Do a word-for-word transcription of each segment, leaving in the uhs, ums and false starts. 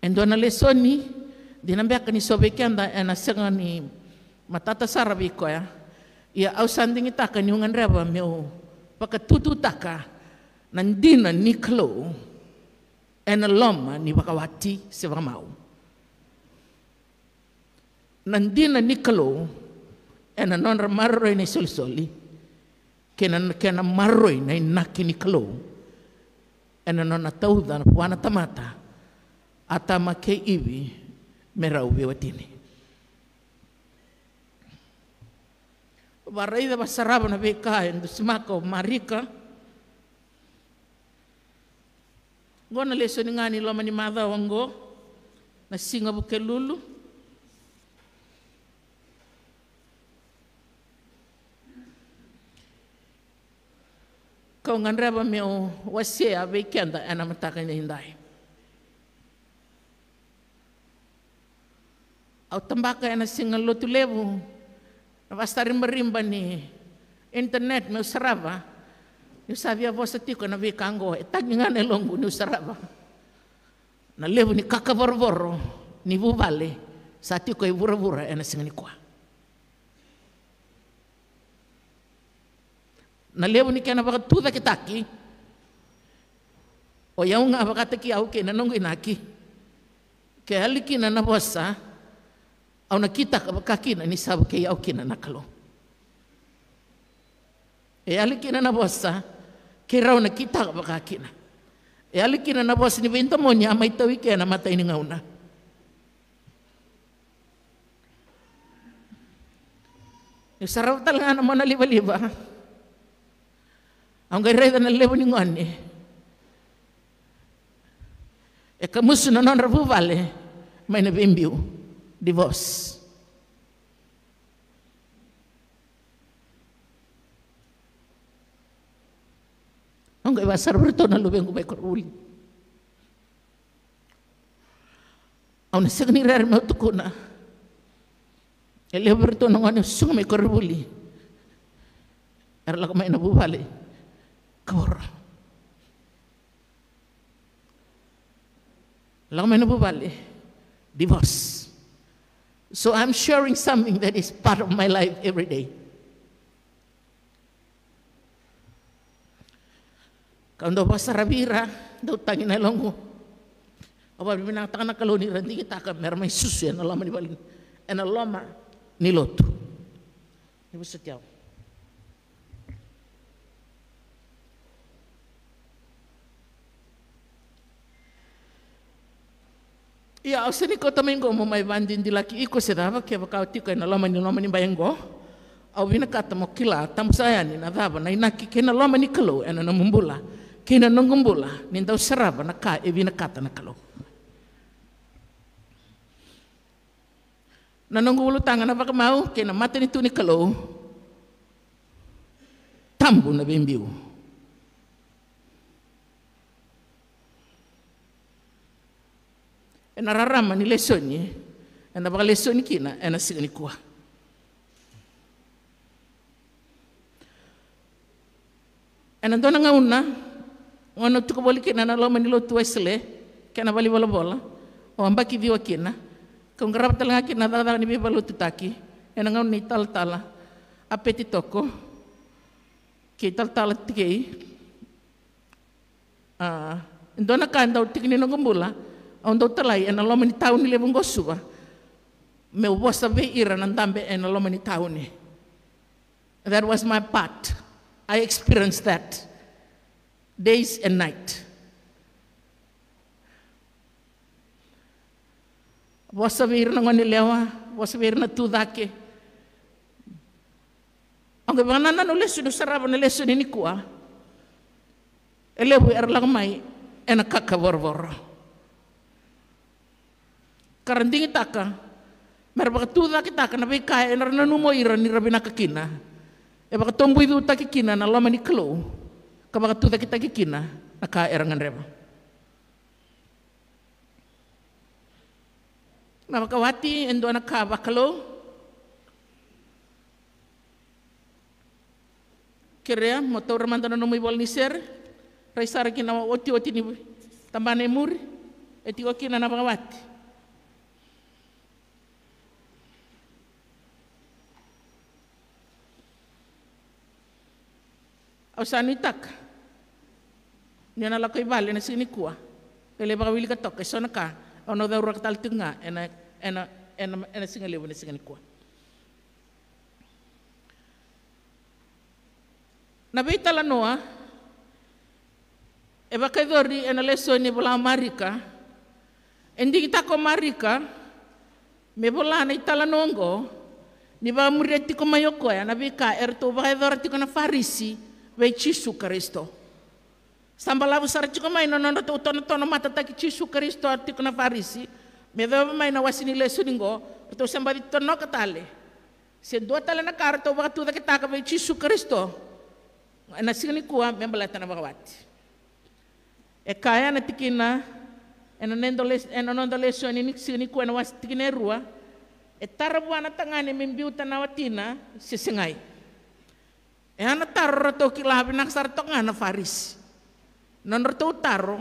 E dua na lesoni, dina beka ni so vei keda ena sega ni matata sara vei koya, ia au sa digitaka niu gadreva meu vakatututaka na dina ni Kalou ena loma ni vakawati se vakamau. Na dina ni Kalou ena nodra maroroi na isolisoli, kei na kena maroroi na inaki ni Kalou ena nona tauca vua na tamata, Atama kei Ivi, me rau veiwatini. Varaica, vasarava na veika e dusimaka o Marika. Oqo na lesoni ga ni loma ni macawa oqo, na Siga Vukelulu. Kau gadreva meu wasea vei keda ena mataka edaidai. Au tabaka ena siga lotu levu na vasaribariba ni internet meu sarava, niu sa via vosa tiko ena veika oqo, e tagi ga na yaloqu niu sarava na levu ni kakavorovoro ni vuvale sa tiko e vuravura ena siga nikua. Na levu ni kena vakatucaketaki, o yau ga vakataki au kei na noqu inaki, ke yali kina na vosa, au na kitaka vaka kina ni sa vukei au kina na Kalou. E yali kina na vosa, keirau na kitaka vaka kina. E yali kina na vosa ni veidomoni a mai taui kena matai ni gauna. Niu sarava tale ga na mona livaliva, au qai raica na levu ni gone e kamusu na nodra vuvale mai na veibiu, divorce. Au qai vasarava iratou na luvequ mai koronivuli. Au na sega ni rere meu tukuna. E levu vei iratou na gone au susuga mai koronivuli, era lako mai na vuvale kavoro. Lako mai na vuvale, divorce. So I'm sharing something that is part of my life every day. Kau dau vakasaravi ira, dau tagi na yaloqu. Au vakavinavinakataka na Kalou ni ra digitaka me ra mai susu ena loma ni vale, ena loma ni lotu. Ni vosoti au. Ia, au sega ni kauta mai qo mo mai vakadidilaki iko se cava, kevaka o tiko ena loma ni, loma ni bai qo. Au vinakata mo kila tabu sara yani na cava na inaki kei na loma ni Kalou ena nomu bula kei na noqu bula, ni dau sarava na ka e vinakata na Kalou. Na noqu ulutaga na vakamau kei na matanitu ni Kalou. Tabu na veibiu. Ena rarama ni lesoni eda vakalesoni kina ena siga nikua. Ena dua na gauna, gauna au tiko voli kina na loma ni lotu Wesele, kena valenivolavola, au yabaki ciwa kina, kau qarava tale ga kina na cakacaka ni veivakalotutaki ena gauna ni talatala Apeti Toko kei talatala Tikei. A, e dua na ka e dau tiki ni noqu bula, au dau talai ena loma ni tauni levu qo Suva, meu vosa vei ira na dabe ena loma ni tauni. That was my part. I experienced that days and night. Vosa vei ira na gone yalewa, vosa vei ira na tucake. Au qai vakanananu lesu niu sarava na lesoni nikua. E levu era lako mai ena kakavorovoro. Ka ra digitaka me ra vakatucaketaka na veika era nanuma o ira ni ra vinaka kina. E vakatobuicutaki kina na loma ni Kalou, ka vakatucaketaki kina na ka era gadreva. Na vakawati e dua na ka vakalou. Kerea mo taura mada na nomu ivola ni sere, rai sara ki na otioti ni tabana e muri. E tiko kina na vakawati. Au sa nuitaka ni o na lako i vale ena siga nikua, qai lai vakawilika toka eso na ka au na cauraka tale tiko ga ena, ena, ena, ena siga levu ena siga nikua. Na veitalanoa e vakayacori ena lesoni e vola o Marika. E digitaka o Marika me vola na italanoa oqo ni vakamuria tiko mai o koya na veika eratou vakayacora tiko na Farisi vei Jisu Karisito. Sa balavu sara tiko mai na nodratou tonotono matataki Jisu Karisito tiko na Farisi. Me yacova mai na wase ni lesoni oqo, ratou se baci tonoka tale se dua tale na ka ratou vakatucaketaka vei Jisu Karisito ena siga nikua me baleta na vakawati. E kaya na tikina ena noda les-, ena noda lesoni ni siga nikua, ena wase tikina e rua: E tara vua na tagane me biuta na watina se segai? E a na taro ratou kila vinaka sara toka ga na Farisi. Na nodratou taro,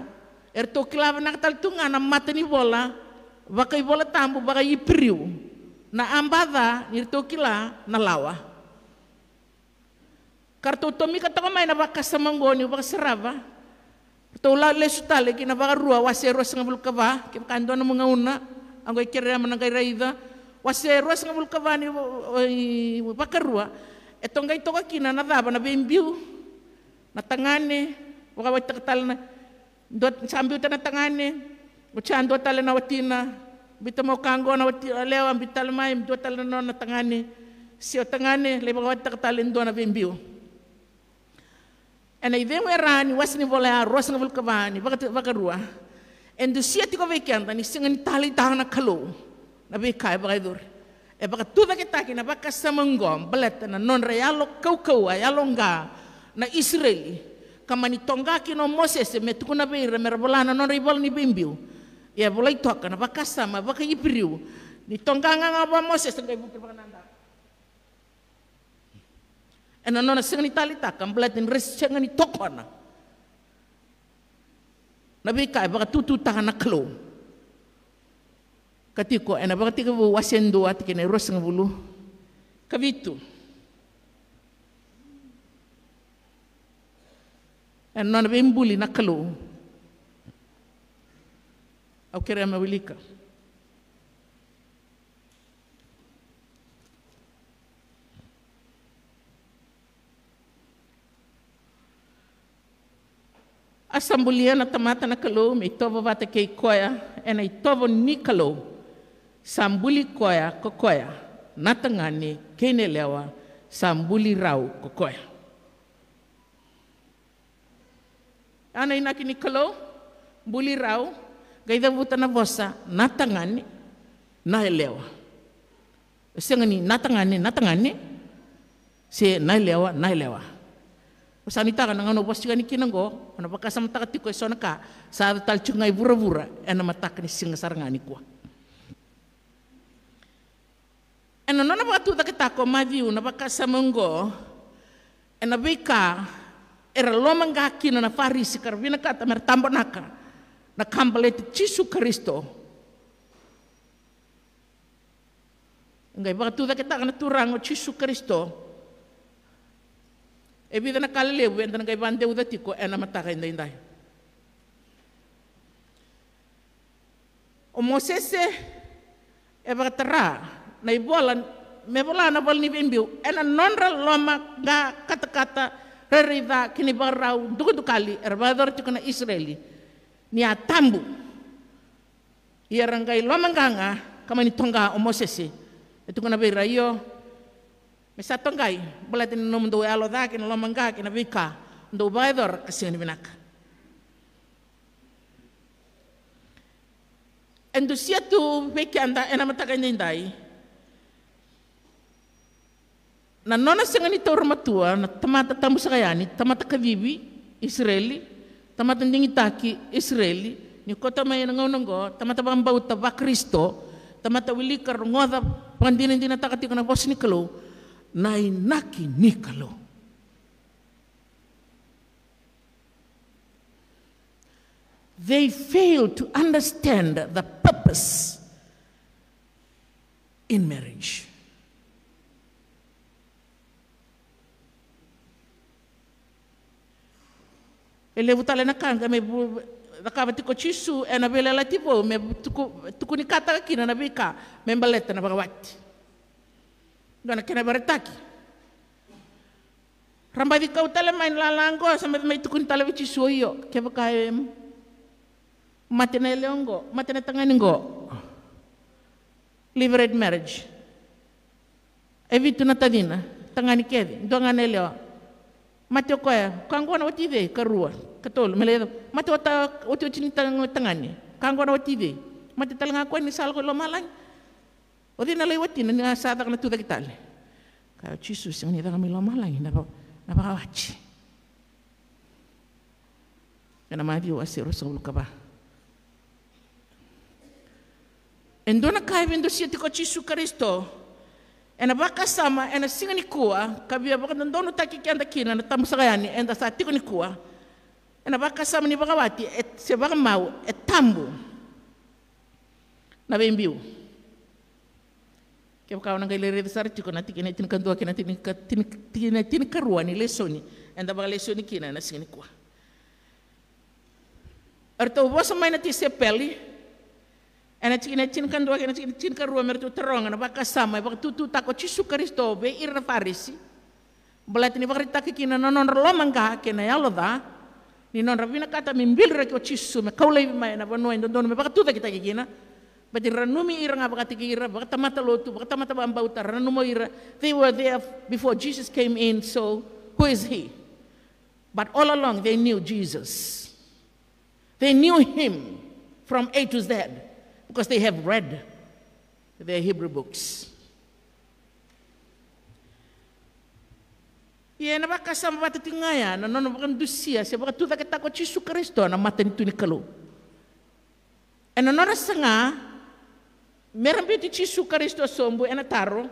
eratou kila vinaka tale tu ga na matanivola vakaivolatabu vakaIperiu, na a ba ca ni ratou kila na lawa. Ka ratou tomika toka mai na vakasama oqo niu vakasarava. Ratou la lesu tale ki na Vakarua wase e ruasagavulu ka va, kevaka e dua na nomu gauna, au qai kerea mo na qai raica. Wase e ruasagavulu ka va ni Va-, i Vakarua, e toqai toka kina na cava na veibiu. Na tagane vakawatitaka tale na dua, sa biuta na tagane, oti a dua tale na watina, biuta mai o ka oqo na wati, yalewa, biuta tale mai, dua tale na nona tagane, se o tagane lai vakawatitaka tale e dua na veibiu. Ena icegu e ra ni wase ni vola ya, ruasagavulu ka va ni Vaka-, Vakarua, e dusia tiko vei keda ni sega ni taleitaka na Kalou na veika e vakayacori. E vakatucaketaki na vakasama oqo baleta na nodra yalo kaukauwa, yalo qa na Isireli, ka mani toqa kina o Mosese me tukuna vei ira me ra vola na nodra ivola ni veibiu. Ia e volai toka na vakasama vakaIperiu ni toqa ga ga vua Mosese, qai vuki vakanadaku. Ena nona sega ni taleitaka baleta ni ra sega ni tokona na veika e vakatututaka na Kalou. Ka tiko ena Vakatekivu wase dua, tikina e ruasagavulu ka vitu. Ena nona veibuli na Kalou. Au kerea me wilika. A sa bulia na tamata na Kalou me itovo vata kei koya ena itovo ni Kalou. Sa buli koya ko koya na tagane kei na yalewa, sa buli rau ko koya. A na inaki ni Kalou, buli rau, qai cavuta na vosa na tagane, na yalewa. E sega ni na tagane, na tagane, se na yalewa, na yalewa. Au sa nuitaka na gauna au vosa tiko yani kina oqo, au na vakasamataka tiko eso na ka sa yaco tale tiko ga i vuravura ena mataka ni siga sara ga nikua. Ena nona vakatucaketaka o Maciu na vakasama oqo ena veika era lomaqa kina na Farisi ka ra vinakata me ra tabonaka na ka baleti Jisu Karisito. E qai vakatucaketaka na Turaga o Jisu Karisito e vica na ka lelevu eda na qai vakadeuca tiko ena mataka edaidai. O Mosese e vakatara na ivola me vola na ivola ni veibiu ena nodra lomaqa, katakata, rairai ca kei na ivakarau dukadukali era vakayacora tiko na Isireli ni a tabu. Ia era qai lomaqa ga ka mani toqa o Mosese. E tukuna vei ira, io, me sa toqai baleta ni nomudou yalo ca kei na lomaqa kei na veika dou vakayacora ka sega ni vinaka. E dusia tu vei keda ena mataka edaidai na nona sega ni taura matua na tamata tabu saka yani, tamata kacivi Isireli, tamata digitaki Isireli, ni kota mai ena gauna oqo tamata vakabauta vaKarisito, tamata wilika, rogoca, vakadinadinataka tiko na vosa ni Kalou, na inaki ni Kalou. They fail to understand the purpose in marriage. E levu tale na ka ga me vu-, cakava tiko o Jisu ena veiyalayalati vou, me tuku-, tukunikataka kina na veika me baleta na vakawati. Dua na kena vakaraitaki. Ra baci kau tale mai na lala oqo, sa baci mai tukuni tale vei Jisu, io, kevaka e mate na yalewa oqo, mate na tagane oqo, levirate marriage. E vitu na tacina, tagane kece, dua ga na yalewa. Mate o koya, ka qo na wati cei? Karua, katolu, me lai, mate o ta-, otioti ni ta-, tagane, ka qo na wati cei? Mate tale ga o koya ni sa lako i lomalagi. O cei na lai watina ni a sa caka na tucake tale? Kaya o Jisu, sega ni caka mai lomalagi na va-, na vakawati. Ena Maciu wase ruasagavulu ka va. E dua na ka e veidusia tiko o Jisu Karisito ena vakasama ena siga nikua, ka via vakadodonutaki keda kina na tabu saka yani eda sa tiko nikua. Ena vakasama ni vakawati, e, se vakamau, e tabu na veibiu. Kevaka o na qai lai raica sara tiko na tikina e tinikadua kei na tinika-, tini-, tikina e tinikarua ni lesoni eda vakalesoni kina ena siga nikua. Eratou vosa mai na tisaipeli ena tikina e tinikadua kei na tikina e tinikarua me ratou taroga na vakasama e vakatututaka o Jisu Karisito vei ira na Farisi. Baleta ni vakaraitaka kina na nodra lomaqa kei na yalo ca, ni nodra vinakata me biliraki o Jisu me kau laivi mai ena vanua e dodonu me vakatucaketaki kina. Baleta ni ra nanumi ira ga vakataki ira, vakatamata lotu, vakatamata vakabauta, ra nanuma o ira. They were there before Jesus came in, so who is he? But all along they knew Jesus. They knew him from A to Z because they have read their Hebrew books. Ia ena vakasama vata tiko ga ya na nona vakadusia se vakatucaketaka o Jisu Karisito na matanitu ni Kalou. Ena nona saga me ra biuti Jisu Karisito sobu, ena taro,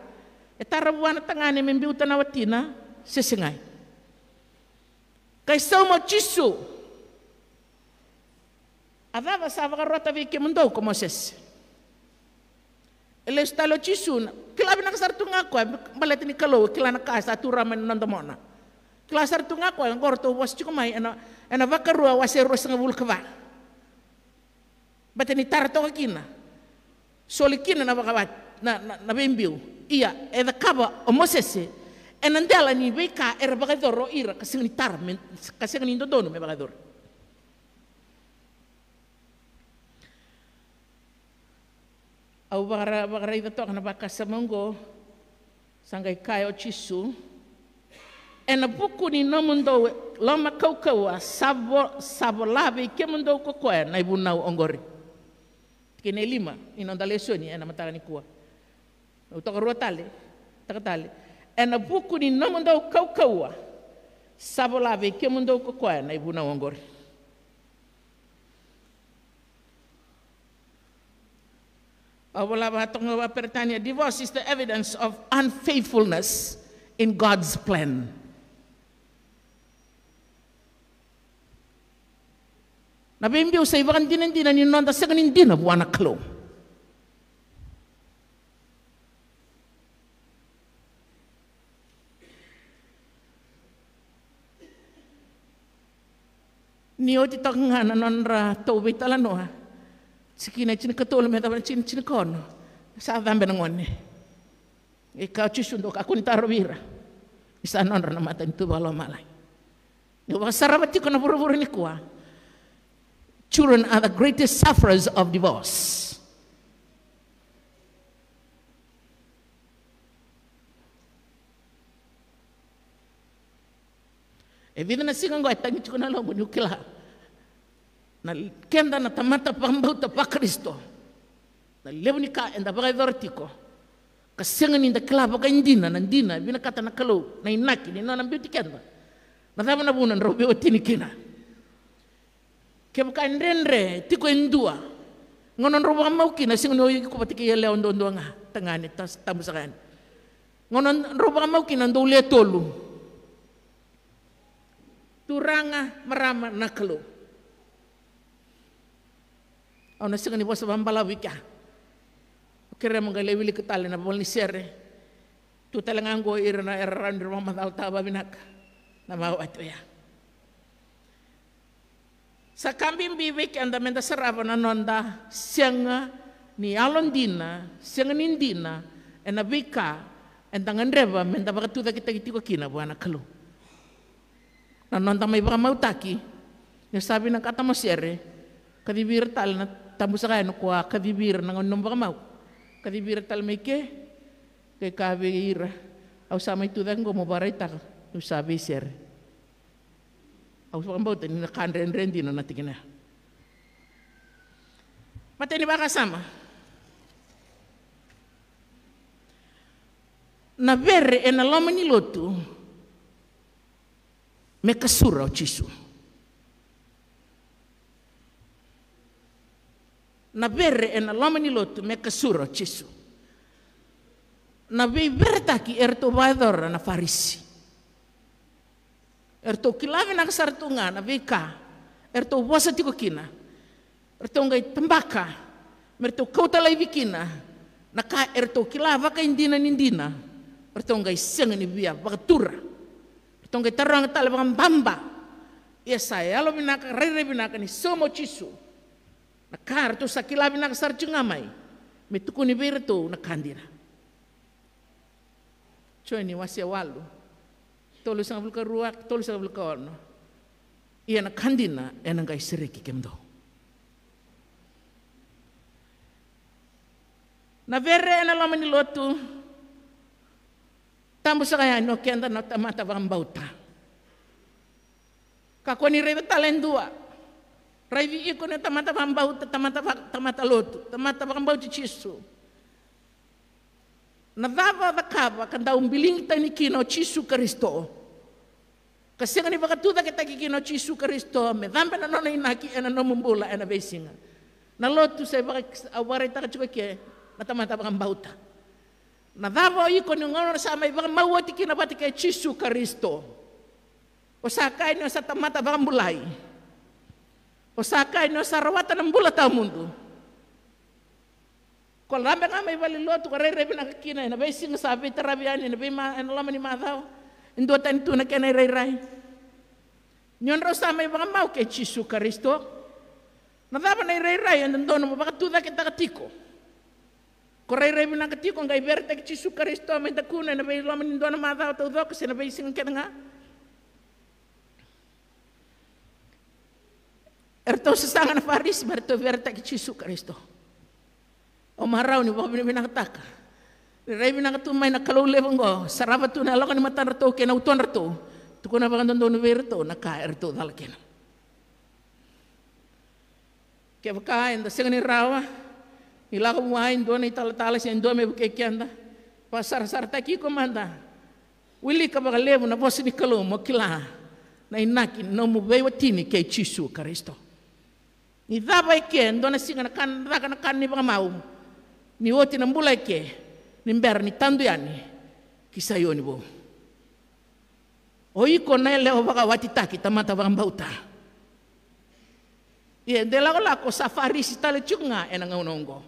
e tara vua na tagane me biuta na watina se segai. Qai sauma o Jisu. A cava sa vakarota vei kemudou ko Mosese? E lesu tale o Jisu, na kila vinaka sara tu ga o koya, baleta ni Kalou e kila na ka sa tu rawa mai na noda mona. Kila sara tu ga o koya, oqo ratou vosa tiko mai ena, ena Vakarua wase ruasagavulu ka va. Baleta ni tara toka kina, soli kina na vakawati, na, na, na veibiu. Ia, e cakava o Mosese ena dela ni veika era vakayacora o ira ka sega ni tara, me, ka sega ni dodonu me vakayacora. Au vakara-, vakaraica toka na vakasama oqo. Sa qai kaya o Jisu, ena vuku ni nomudou loma kaukauwa sa vo-, sa vola vei kemudou ko koya na ivunau oqori. Tikina e lima ni noda lesoni ena mataka nikua. Au toka rua tale, taka tale. Ena vuku ni nomudou kaukauwa sa vola vei kemudou ko koya na ivunau oqori. Au vola vata toka ga vakaperitania, divorce is the evidence of unfaithfulness in God's plan. Na veibiu sa ivakadinadina ni noda sega ni dina vua na Kalou. Ni oti toka ga na nodratou veitalanoa, tikina e tinikatolu me cava na tikina e tinikaono, sa cabe na gone. E kaya o Jisu, dou kakua ni tarovi ira, ni sa nodra na matanitu vakalomalagi. Niu vakasarava tiko na vuravura nikua, children are the greatest sufferers of divorce. E vica na siga oqo e tagi tiko na lomaqu niu kila na keda na tamata vakabauta vaKarisito, na levu ni ka eda vakayacora tiko ka sega ni da kila vakaidina na dina e vinakata na Kalou, na inaki ni nona biuti keda. Na cava na vuna drau veiwatini kina? Kevaka e dredre tiko e dua, gauna drau vakamau kina, sega ni o iko vata kei yalewa duadua ga, tagane, ta-, tabu saka yani. Gauna drau vakamau kina, dou le tolu. Turaga, marama, na Kalou. Au na sega ni vosa vakabalavu i kea. Au kerea mo qai lai wilika tale na vola ni sere. Tu tale ga oqo ira na era rawa ni ra vakamacalataka vakavinaka na vakawati oya. Sa ka bibi vei keda meda sarava na noda sega ni yalodina, sega ni dina ena veika eda gadreva meda vakatucaketaki tiko kina vua na Kalou. Na noda mai vakamautaki, ni sa vinakata mo sere, kacivi ira tale na tabusaka yani ko a kacivi ira na gauna ni nomu vakamau. Kacivi ira tale mai ke, qai kaya vei ira, au sa mai tucake qo mo vakaraitaka niu sa veisere. Au vakabauta ni na ka dredre dina na tikina ya. Matai ni vakasama. Na vere ena loma ni lotu me kasura o Jisu. Na vere ena loma ni lotu me kasura o Jisu. Na veiveretaki eratou vakayacora na Farisi. Eratou kila vinaka sara tu ga na veika eratou vosa tiko kina. Eratou qai tabaka me ratou kauta laivi kina na ka eratou kila vakaidina ni dina. Eratou qai sega ni via vakatura. Eratou qai taroga tale vakababa. Ia sa yalo vinaka, rairai vinaka ni sauma o Jisu na ka eratou sa kila vinaka sara tiko ga mai me tukuni vei iratou na ka dina. Joni wase walu, tolusagavulu ka rua, tolusagavulu ka ono. Ia na ka dina ena qai sereki kemudou. Na vere ena loma ni lotu, tabu saka yani o keda na tamata vakabauta. Kakua ni raica tale e dua. Raici iko na tamata vakabauta, tamata va-, tamata lotu, tamata vakabauti Jisu. Na cava o cakava ka dau biligi tani kina o Jisu Karisito, ka sega ni vakatucaketaki kina o Jisu Karisito me cabe na nona inaki ena nomu bula ena veisiga? Na lotu sa vaka-, au vakaraitaka tiko ke na tamata vakabauta. Na cava o iko ni gauna sa mai vakamau oti kina vata kei Jisu Karisito? O sa kaya ni o sa tamata vakabulai. O sa kaya ni o sa rawata na bula tawamudu. Ko cabe ga mai valenilotu, ko rairai vinaka kina ena veisiga sa veitaravi yani ena veima-, ena loma ni macawa. E dua tani tu na kena irairai. Ni o drau sa mai vakamau kei Jisu Karisito, na cava na irairai e dodonu mo vakatucaketaka tiko? Ko rairai vinaka tiko, qai veretaki Jisu Karisito mai dakuna ena veiloma ni dua na macawa taucoko se na veisiga kece ga. Eratou sasaga na Farisi me ratou veretaki Jisu Karisito. Au marau ni vakavinavinakataka. Rairai vinaka tu mai na Kalou levu oqo, sarava tu na yaloka ni matadratou kei na utodratou. Tukuna vakadodonu vei iratou na ka eratou cala kina. Kevaka eda sega ni rawa ni lako vua e dua na italatala se dua me vukei keda, vakasarasarataki iko mada. Wilika vakalevu na vosa ni Kalou mo kila na inaki ni nomu veiwatini kei Jisu Karisito. Ni cava e ke, dua na siga na ka, caka na ka ni vakamau, ni oti na bula e ke, ni bera ni tadu yani ki Saioni vou. O iko na yalewa vakawatitaki, tamata vakabauta. Ia de lakolako sa Farisi tale tiko ga ena gauna oqo.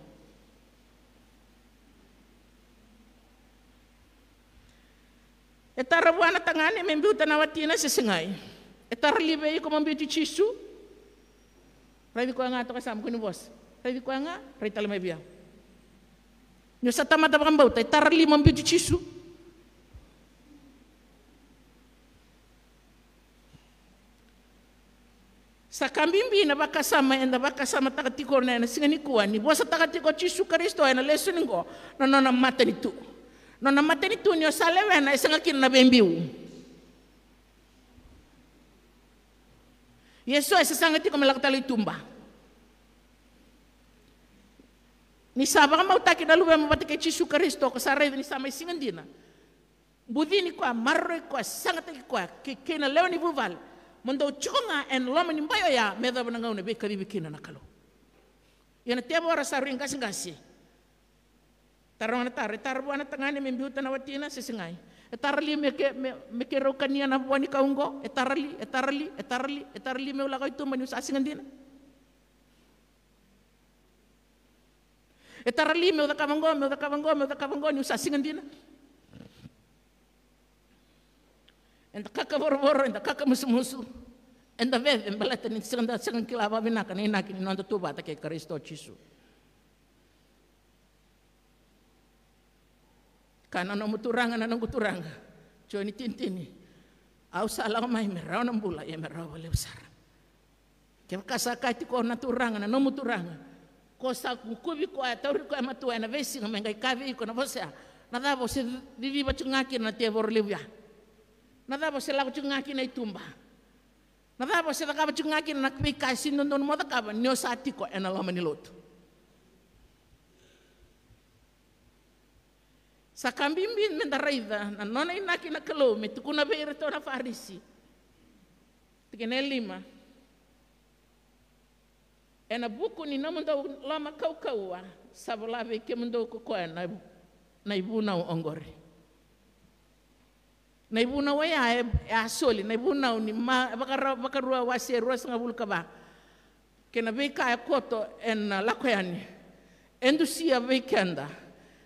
E tara vua na tagane me biuta na watina se segai? E tara li vei iko mo biuti Jisu? Raici koya ga toka sa mo kua ni vosa. Raici koya ga, rai tale mai vei au. Ni o sa tamata vakabauta, e tara li mo biuti Jisu? Sa ka bibi na vakasama eda vakasamataka tiko na, ena siga nikua, ni vosataka tiko o Jisu Karisito ena lesoni qo, na nona matanitu. Nona matanitu ni o sa lewena e sega kina na veibiu. Ia eso e sasaga tiko me lako tale i tuba. Ni sa vakamautaki na luvemu vata kei Jisu Karisito, ko sa raica ni sa mai siga dina. Bucini koya, maroroi koya, sagataki koya, kei, kei na lewe ni vuvale. Mo dou tiko ga ena loma ni bai oya me yacova na gauna e veikacivi kina na Kalou. Ia na tevoro sa rui qaseqase. Taroga na taro, e tara vua na tagane me biuta na watina se segai? E tara li me ke, me, me keirau kania na vua ni kau oqo? E tara li, e tara li, e tara li, e tara li meu lako i tuba niu sa siga dina? E tara li meu cakava qo, meu cakava qo, meu cakava qo, niu sa siga dina? Eda kakavorovoro, eda kakamusumusu, eda veve baleta ni sega, da sega ni kila vakavinaka na inaki ni noda tu vata kei Karisito Jisu. Ka na nomu Turaga, na noqu Turaga, Joni tinitini, au sa lako mai me rawa na bula, ia me rawa vakalevu sara. Kevaka sa kaya tiko na Turaga, na nomu Turaga, ko sa kukuvi koya, tauri koya matua ena veisiga me qai kaya vei iko na vosa ya, na cava o se ciciva tiko ga kina na tevoro levu ya? Na cava o se lako tiko ga kina i tuba? Na cava o se cakava tiko ga kina na veika e sega ni dodonu mo cakava ni o sa tiko ena loma ni lotu? Sa ka bibi meda raica na nona inaki na Kalou me tukuna vei iratou na Farisi. Tikina e lima. Ena vuku ni nomudou loma kaukauwa sa vola vei kemudou ko koya na, na ivunau oqori. Na ivunau oya e, e a soli, na ivunau ni Ma, Vakara, Vakarua wase ruasagavulu ka va. Kei na veika e koto ena Lako Yani, e dusia vei keda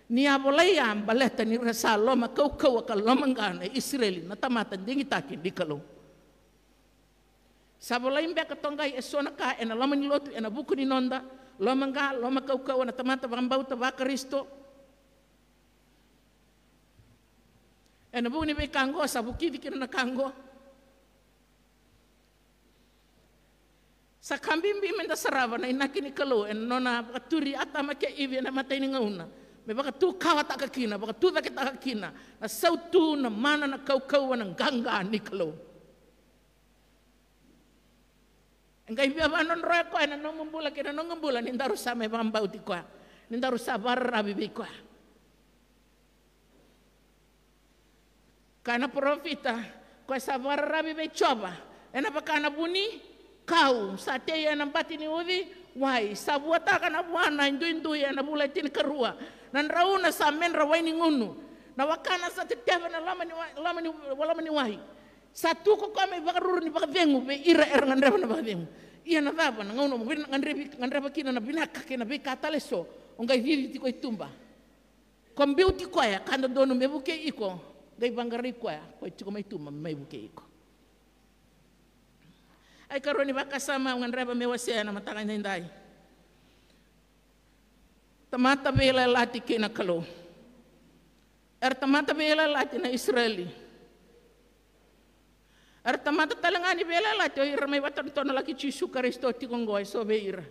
ni a volai ya baleta ni ra sa loma kaukauwa ka loma qa na Isireli, na tamata digitaki ni Kalou. Sa volai beka toqai eso na ka ena loma ni lotu ena vuku ni noda loma qa, loma kaukauwa na tamata vakabauta vaKarisito? Ena vuku ni veika qo sa vukici kina na ka qo. Sa ka bibi meda sarava na inaki ni Kalou ena nona vakaturi Atama kei Ivi ena imatai ni gauna, me vakatukawataka kina, vakatucaketaka kina na sautu, na mana, na kaukauwa, na qaqa ni Kalou. E qai via vakadrodroya koya na nomu bula kei na noqu bula ni daru sa mai vakabauti koya, ni daru sa vakararavi vei koya. Kaya na parofita, koya sa vakararavi vei Jiova ena vaka na vunikau sa tei ena bati ni uciwai, sa vuataka na vuana e duidui ena vula e tinikarua, na drauna sa medra wai ni gunu, na wakana sa teteva na loma ni wa, loma ni, loma ni wai. Sa tu ko koya me ivakaruru ni vakacegu vei ira era gadreva na vakacegu. Ia na cava na gauna mo vin, gadrevi, gadreva kina na vinaka kei na veika tale eso, o qai cici tiko i tuba. Ko biuti koya ka dodonu me vukei iko, qai vaqarai koya ko tiko mai tuba me mai vukei iko. Ai karua ni vakasama au gadreva me wasea ena mataka edaidai. Tamata veiyalayalati kei na Kalou. Era tamata veiyalayalati na Isireli. Era tamata tale ga ni veiyalayalati o ira mai vakatotolo na laki Jisu Karisito tiko oqo eso vei ira.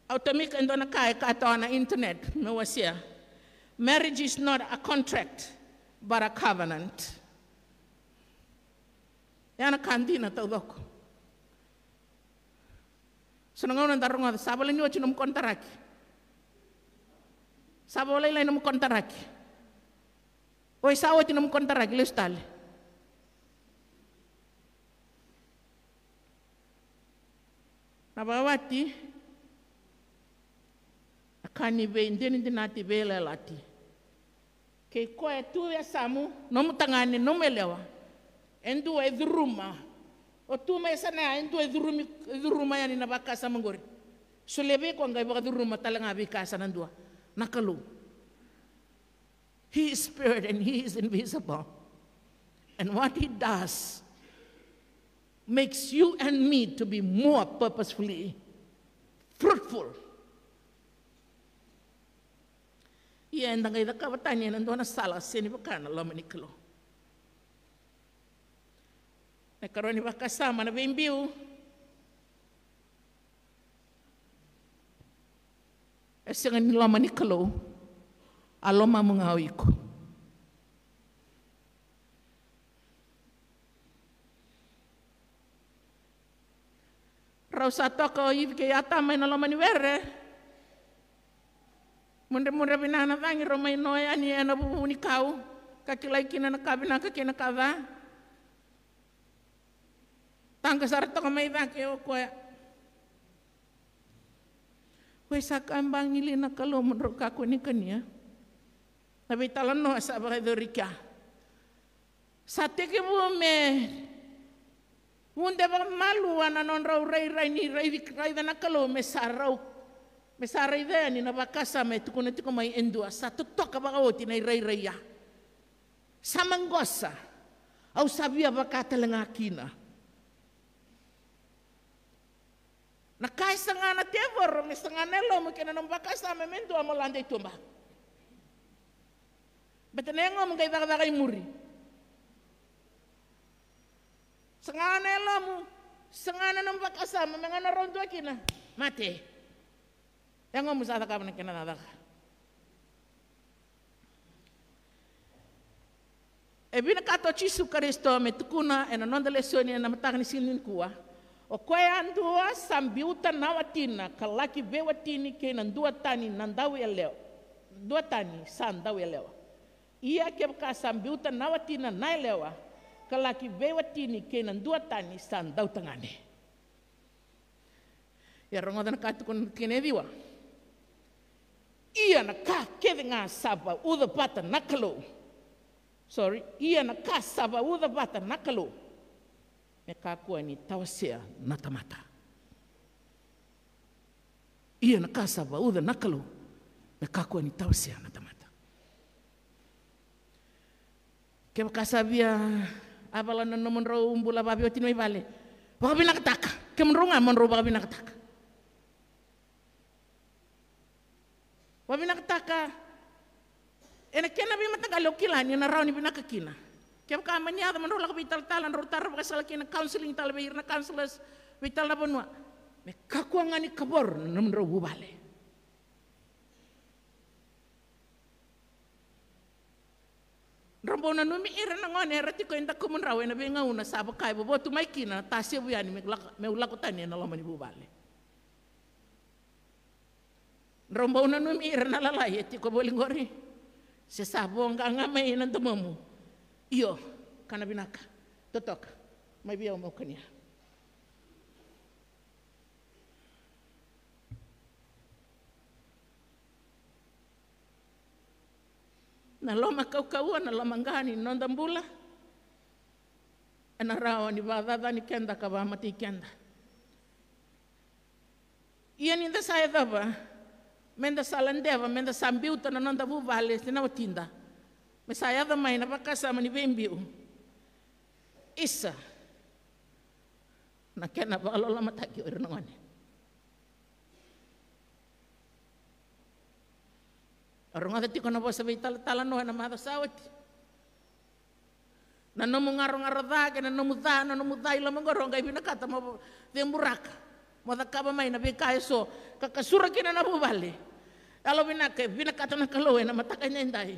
Au tomika e dua na ka e kaya toka na internet meu wasea. Marriage is not a contract, but a covenant. Ya na ka dina taucoko. So na gauna da rogoca sa volai ni oti nomu konitaraki. Sa volai lai nomu konitaraki. Oi sa oti nomu konitaraki, lesu tale. Na vakawati, a ka ni veidinadinati, veiyalayalati. Kei koya e tu e yasamu, nomu tagane, nomu yalewa. E dua e curuma. O tu mai yasana ya, e dua e curumi, e curuma yani na vakasama oqori. Solia vei koya qai vakacuruma tale ga veika yasana dua. Na Kalou. He is spirit and he is invisible. And what he does makes you and me to be more purposefully fruitful. Ia eda qai cakava tani ena dua na sala sega ni vaka na loma ni Kalou. Na karua ni vakasama na veibiu. E sega ni loma ni Kalou, a lomamu ga o iko. Rau sa toka o Ivi kei Atama ena loma ni were. Mudremudre vinaka na cagi, rau mai no yani ena vuvu ni kau, ka kilai kina na ka vinaka kei na ka ca. Taqa sara toka mai cake o koya. Oi sa ka bagi li na Kalou mo drau kakua ni kania. Na veitalanoa sa vakayacori kea. Sa tekivu me Ude vakamalua na nodrau rairai ni raici, raica na Kalou me sa rau, me sa raica yani na vakasama e tukuna tiko mai e dua, sa totoka vakaoti na irairai ya. Sa maqosa, au sa via vaka tale ga kina. Na ka e saga na tevoro me saga na yalomu kei na nomu vakasama me dua mo lade i tuba. Baleta na yagomu qai cakacaka i muri. Saga na yalomu, saga na nomu vakasama me ga na rau dua kina. Mate. Yagomu sa cakava na kena cakacaka. E vinakata o Jisu Karisito me tukuna ena noda lesoni ena mataka ni siga nikua. O koya yadua sa biuta na watina ka laki veiwatini kei na duatani na dauyalewa, duatani sa dauyalewa. Ia kevaka sa biuta na watina na yalewa ka laki veiwatini kei na duatani sa dautagane. Ia rogoca na ka tukuna na tikina e ciwa. Ia na ka kece ga sa vauca vata na Kalou. Sorry, ia na ka sa vauca vata na Kalou me kakua ni tawasea na tamata. Ia na ka sa vauca na Kalou me kakua ni tawasea na tamata. Kevaka sa via avala na nomudrau bula vaveiwatini mai vale, vakavinakataka. Kemudrau ga mo drau vakavinakataka. Vakavinakataka ena kena veimataqali o kila ni na rawa ni vinaka kina. Kevaka mani yaco mo drau lako veitalatala, drau tara vakasala kina, counseling tale vei ira na counselors, vei tale na vanua. Me kakua ga ni kavoro na nomudrau vuvale. Drau bau nanumi ira na gone era tiko e dakumudrau ena veigauna sa vaka e vovo tu mai kina na tasevu yani me lako, meu lako tani ena loma ni vuvale. Drau bau nanumi ira na lalai e tiko voli qori se sa voqa ga mai na domomu. Io, ka na vinaka. Totoka. Mai vei au meu kania. Na loma kaukauwa, na loma qa ni noda bula ena rawa ni vakacacani keda ka vakamatei keda. Ia ni da sa yacova me da sa ladeva me da sa biuta na noda vuvale se na watida me sa yaco mai na vakasama ni veibiu, isa na kena vakalolomataki o ira na gone. O rogoca tiko na vosa veitalatala no ena macawa sa oti. Na nomu garogaro ca kei na nomu ca, na nomu ca i loma qori o qai vinakata mo ceburaka, mo cakava mai na veika eso ka kasura kina na vuvale. Yalo vinaka e vinakata na Kalou ena mataka edaidai.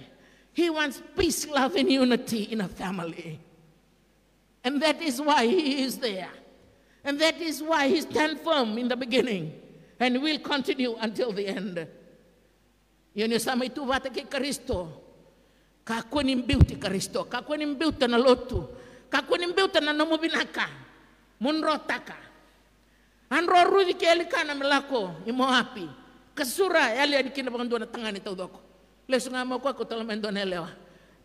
He wants peace, love and unity in a family. And that is why he is there. And that is why he stand firm in the beginning and will continue until the end. Ia ni o sa mai tu vata kei Karisito, kakua ni biuti Karisito, kakua ni biuta na lotu, kakua ni biuta na nomu vinaka. Mo drotaka. A dro Ruci kei Elikana me lako i Moapi, kasura, yali yani kina vakadua na tagane taucoko. Lesu ga mai o koya, kauta tale mai e dua na yalewa.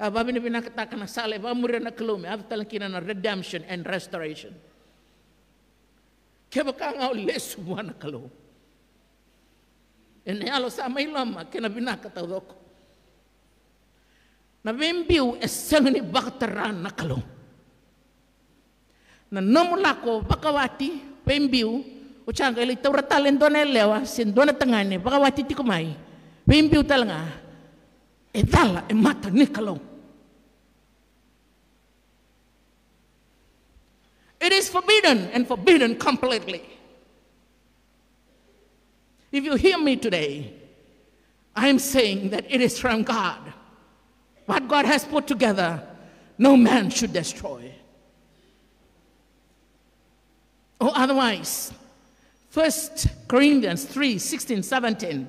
A vavinavinakataka na sala e vakamuria na Kalou me yaco tale kina na redemption and restoration. Kevaka ga o lesu vua na Kalou ena yalo sa mai loma kei na vinaka taucoko. Na veibiu e sega ni vakatara na Kalou. Na nomu lako vakawati, veibiu, o sa qai lai taura tale e dua na yalewa se dua na tagane vakawati tiko mai, veibiu tale ga, e cala e mata ni Kalou. It is forbidden and forbidden completely. If you hear me today, I am saying that it is from God. What God has put together, no man should destroy. Or otherwise, First Corinthians three sixteen, seventeen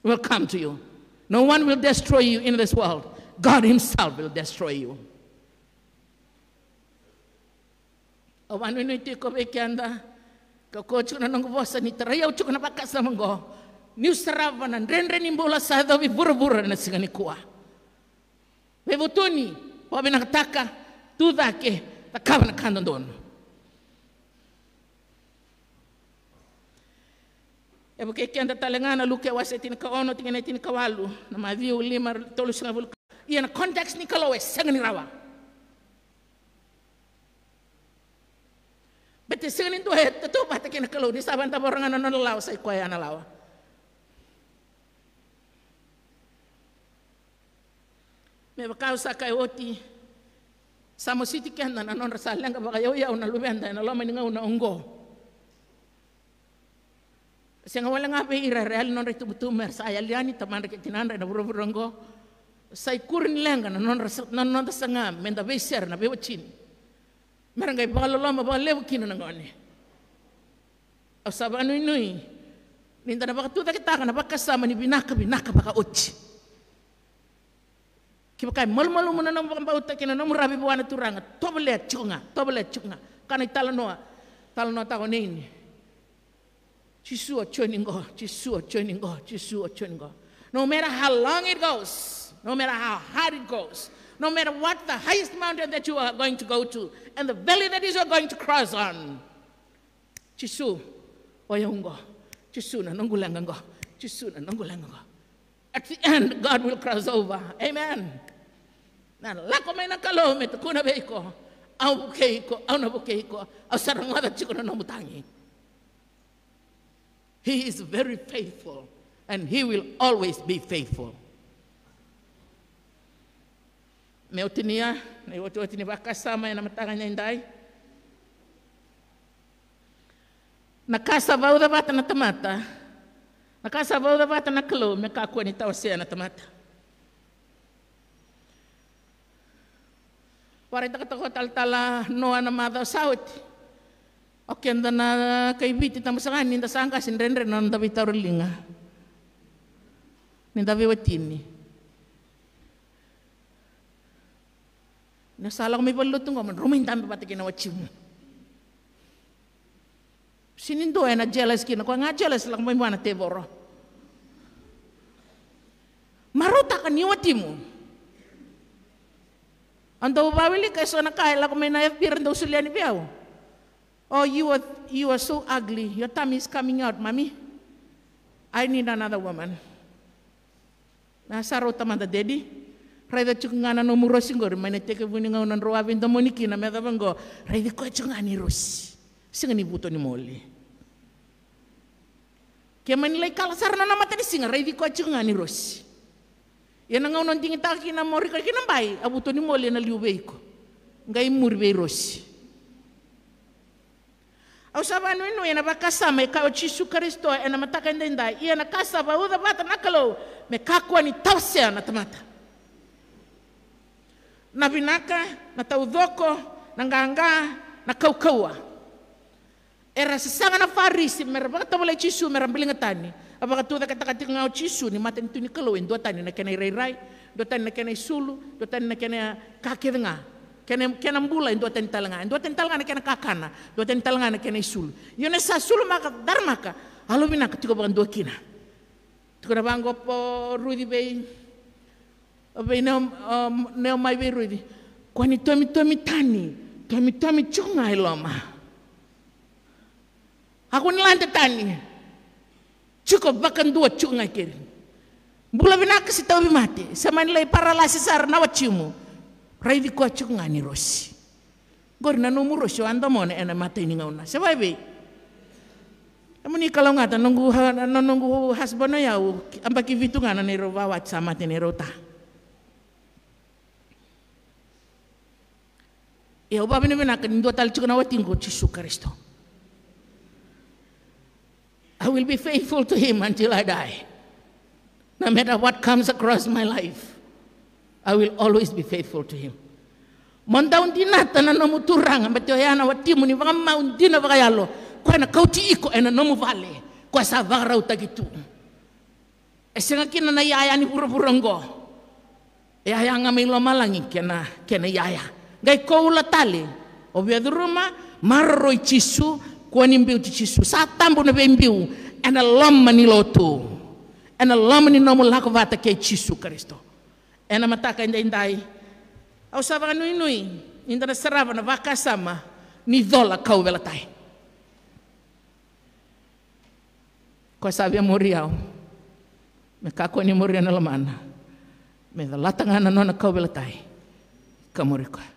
will come to you. No one will destroy you in this world. God himself will destroy you. Au vakanuinui tiko vei keda, ka koya tiko na noqu vosa ni tarai au tiko na vakasama oqo. Niu sarava na dredre ni bula sa yacovi vuravura na siga nikua. Veivutuni, vakavinakataka, tucake, cakava na ka dodonu. E vukei keda tale ga na Luke wase tinikaono, tikina e tinikawalu, na Maciu lima, tolusagavulu. Ia na context ni Kalou e sega ni rawa. Baleta e sega ni dua e tautauvata kei na Kalou, ni sa vakadavora ga na nona lawa, sa i koya na lawa. Me vaka au sa kaya oti, sa mositi keda na nodra sa leqa vakayauyau na luveda ena loma ni gauna oqo. Sega wale ga vei ira era yali nodra itubutubu, era sa yali yani tamadra kei tinadra ena vuravura oqo. Sa ikuri ni leqa na nodra sa-, na noda saga meda veisere na veiwatini, mera qai vakaloloma vakalevu kina na gone. Au sa vakanuinui ni da na vakatucaketaka na vakasama ni vinaka, vinaka vakaoti. Kevaka e malumalumu na nomu vakabauta kei na nomu ravi vua na Turaga, tovolea tiko ga, tovolea tiko ga. Ka na italanoa, talanoataka o Neini. Jisu, o joni qo, Jisu, o joni qo, Jisu, o joni qo. No matter how long it goes, no matter how hard it goes, no matter what the highest mountain that you are going to go to, and the valley that is you are going to cross on, Jisu, o yau qo. Jisu, na noqu leqa qo. Jisu, na noqu leqa qo. At the end, God will cross over. Amen. Na lako mai na Kalou me tukuna vei iko, au vukei iko, au na vukei iko, au sa rogoca tiko na nomu tagi. He is very faithful and he will always be faithful. Me oti ni ya, na iotioti ni vakasama ena mataka ni dai. Na ka sa vauca vata na tamata, na ka sa vauca vata na Kalou me kakua ni tawasea na tamata. Vakaraitaka toka o talatala Noa na macawa sa oti. O keda na kai Viti, tabu saka ni da sa qase, dredre na noda veitauriliga ni da veiwatini. Ni sa lako mai valenilotu qo, mo drau mai dabe vata kei na watimu. Sega ni dua ena jealous kina, koya ga jealous lako mai vua na tevoro. Marautaka ni watimu. Au dau vakawilika eso na ka e lako mai na F B, era dau solia yani vei au. Oh, you are, you are so ugly. Your tummy is coming out, mommy. I need another woman. Na sa rauta mada, daddy. Raica tiko ga na nomu Rosi qori, mai na itekivu ni gauna drau a veidomoni kina me yacova qo. Raici koya tiko ga ni Rosi. Sega ni vuto ni moli. Ke mani lai kala sara na nona matanisiga, raici koya tiko ga ni Rosi. Ia na gauna o digitaka kina mo rika kina bai, a vuto ni moli ena liu vei iko. Qai muri vei Rosi. Au sa vakanuinui ena vakasama e kaya o Jisu Karisito ena mataka edaidai, ia na ka sa vauca vata na Kalou me kakua ni tawasea na tamata. Na vinaka, na taucoko, na qaqa, na kaukauwa. Era sasaga na Farisi mera vakatovolei Jisu mera biliga tani. A vakatucaketaka tiko ga o Jisu ni matanitu ni Kalou e dua tani na kena irairai, dua tani na kena isulu, dua tani na kena ka kece ga. Kena, kena bula e dua tani tale ga, e dua tani tale ga na kena kakana, dua tani tale ga na kena isulu. Ia ni sa sulumaka, daramaka, a lovinaka tiko vakadua kina. Tukuna vaqo o Ruci vei, vei Neo-, o Neomai vei Ruci. Kua ni tomitomi tani, tomitomi tiko ga i loma. A kua ni lade tani. Tiko vakadua tiko ga i keri. Bula vinaka se tauvimate, se mani lai paralasi sara na watimu. Raici koya tiko ga ni Rosi. Qori na nomu Rosi o a domona ena imatai ni gauna. Se vakaevei? Kemuni kalougata, noqu ha-, na noqu husband o yau, yabaki vitu ga na neirau vakawati sa mate neirau ta. Ia au vakavinavinaka ni dua tale tiko na watiqu o Jisu Karisito. I will be faithful to him until I die. No matter what comes across my life, I will always be faithful to him. Mo dau dinata na nomu turaga, baleta oya na watimu ni vakamau dina vakayalo, koya na kauti iko ena nomu vale, koya sa vakarautaki tu. E sega kina na iyaya ni vuravura oqo. E yaya ga mai lomalagi kena, kena iyaya. Qai koula tale. O via curuma, maroroi Jisu, kua ni biuti Jisu. Sa tabu na veibiu ena loma ni lotu, ena loma ni nomu lako vata kei Jisu Karisito. Ena mataka edaidai, au sa vakanuinui ni da na sarava na vakasama ni cola kauveilatai. Koya sa via muri au, me kakua ni muria na lomana, me calata ga na nona kauveilatai ka muri koya.